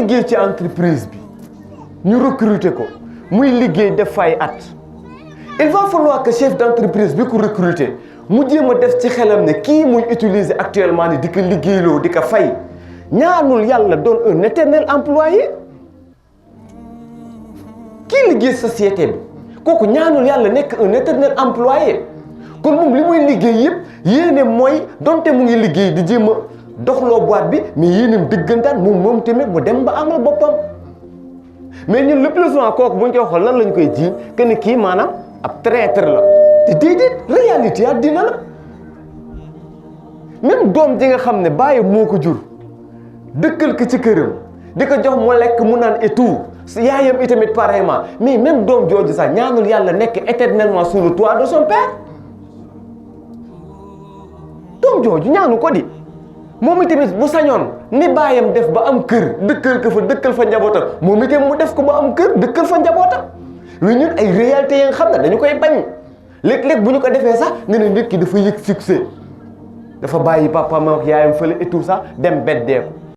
liggéey ci entreprise bi ñu recruter ko muy liggéey def fay at il va falloir que chef d'entreprise bi ko recruter mu jéem a def ci xelam ne kii muy utiliser actuellement ni di ko liggéeyloo di ko fay ñaanul yàlla doon un éternel employé kii liggéey société bi kooku ñaanul yàlla nekk un éternel employé kon moom li muy liggéey yëpp yéene mooy donte mu ngi liggéey di jéem a doxloo boîte bi mais yéeneem dëggantaan moom tamit mu dem ba amal boppam mais ñun le plus souvent kooku bu ñu koy xool lan lañ koy jiiñ que ni kii maanaam ab traître la te déedéet réalité àddina la même doom ji nga xam ne bàyyi moo ko jur dëkkal ko ci këram di ko jox mu lekk mu naan et tout yaayam itamit pareillement mais même doom jooju sax ñaanul yàlla nekk éternellement sous le toit de son père doom jooju ñaanu ko di moom itamit bu sañoon ni baayam def ba am kër dëkkal fa njabootam moom itam mu def ko ba am kër dëkkal fa njabootam mais ñun ay réalité yi nga xam ne dañu koy bañ léeg-léeg bu ñu ko defee sax nga ne nit ki dafa yëg succès dafa bàyyi papaam ak yaayam fële et tout ça dem beddeeku